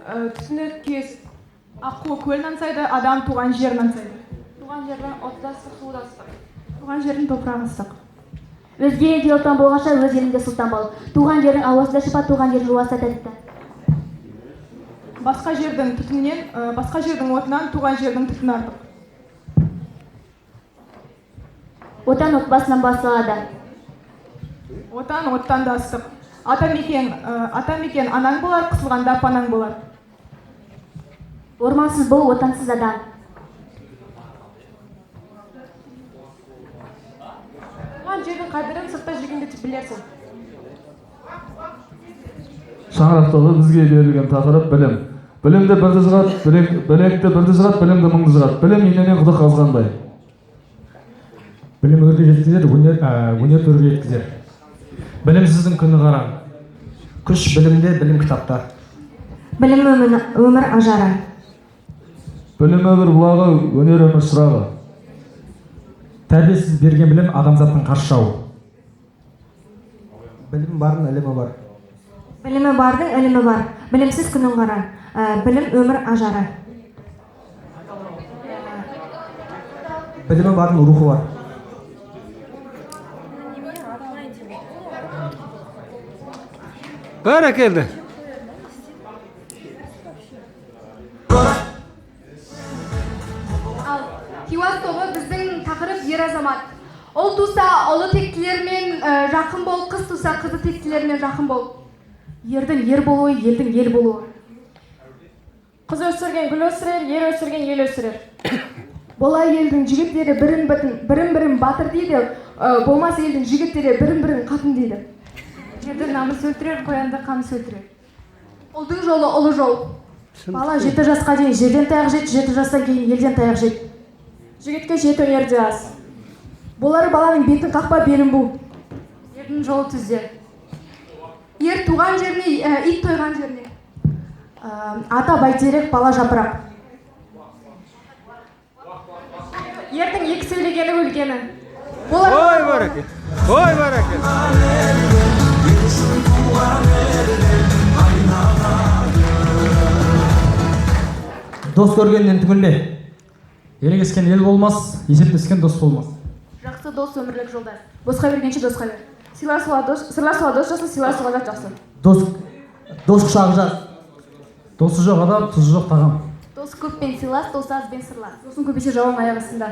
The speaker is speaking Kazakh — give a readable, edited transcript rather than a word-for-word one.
Түтіні кез. Аққу көлін аңсайды, адам туған жерін аңсайды. Туған жердің оты да ыстық, суы да ыстық. Туған жердің топырағы ыстық. Өзге елде ұлтан болғанша, өз еліңде сұлтан бол. Туған жердің ауасы да шипа, туған жердің жуасы да тәтті. Басқа жердің түтінінен, басқа жердің отынан туған жердің түтіні артық. Отан отбасынан басталады. Отан оттан да ыстық. Ата мекен анаң болар, қысылғанда панаң болар. Ормансыз бол, отансыз адам. Туған жердің қадірін сыртта жүргенде білерсің. Шаңырақ тобы, бізге берілген тақырып білім. Білімді бірді жығады, білекті бірді жығады, білімді мыңды жығады. Білім инемен құдық қазғандай. Білім өрге жеткізер, өнер төрге жеткізер. Білімсіздің күні қараң. Күш білімде, білім кітапта. Білім өмір ажары. Білім өмір бұлағы, өнер өмір шырағы. Тәрбиесіз берген білім адамзаттың қарсы жауы. Білім бардың ілімі бар. Білімі бардың ілімі бар. Білімсіз күнің қара. Білім өмір ажары. Білімі бардың рухы бар. Бәрекелді. Ал, Хиуаз тобы, біздің тақырып ер азамат. Ұл туса, ұлы тектілермен жақын бол, қыз туса, қызы тектілермен жақын бол. Ердің ер болуы, елдің ел болуы. Қыз өсірген гүл өсірер, ер өсірген ел өсірер. Бола елдің жігіттері бірін бірін батыр дейді, болмас елдің жігіттері бірін бірін қатын дейді. Ерді намыс өлтірер, қоянды қамыс өлтірер. Ұлдың жолы ұлы жол. Бала 7 жасқа дейін жерден таяқ жейді, 7 жастан кейін елден таяқ жейді. Жігітке жеті өнер де аз. Болары баланың бетін қақпа, белін бу. Ердің жолы түзде. Ер туған жеріне, ит тойған жеріне. Ата бәйтерек, бала жапырақ. Ердің екі сөйлегені өлгені. Ой, бәрекелді. Ой, бәрекелді. Дос көргеннен түңілме. Ерегескен ел болмас, есептескен дос болмас. Жақсы дос өмірлік жолдас. Босқа бергенше досқа бер. Сыйласуға дос, сырласуға дос жақсы, сыйласуға жат жақсы. Дос құшағы жаз. Досы жоқ адам, тұзы жоқ тағам. Дос көппен сыйлас, дос азбен сырлас. Досың көбейсе, жауың аяқ астында.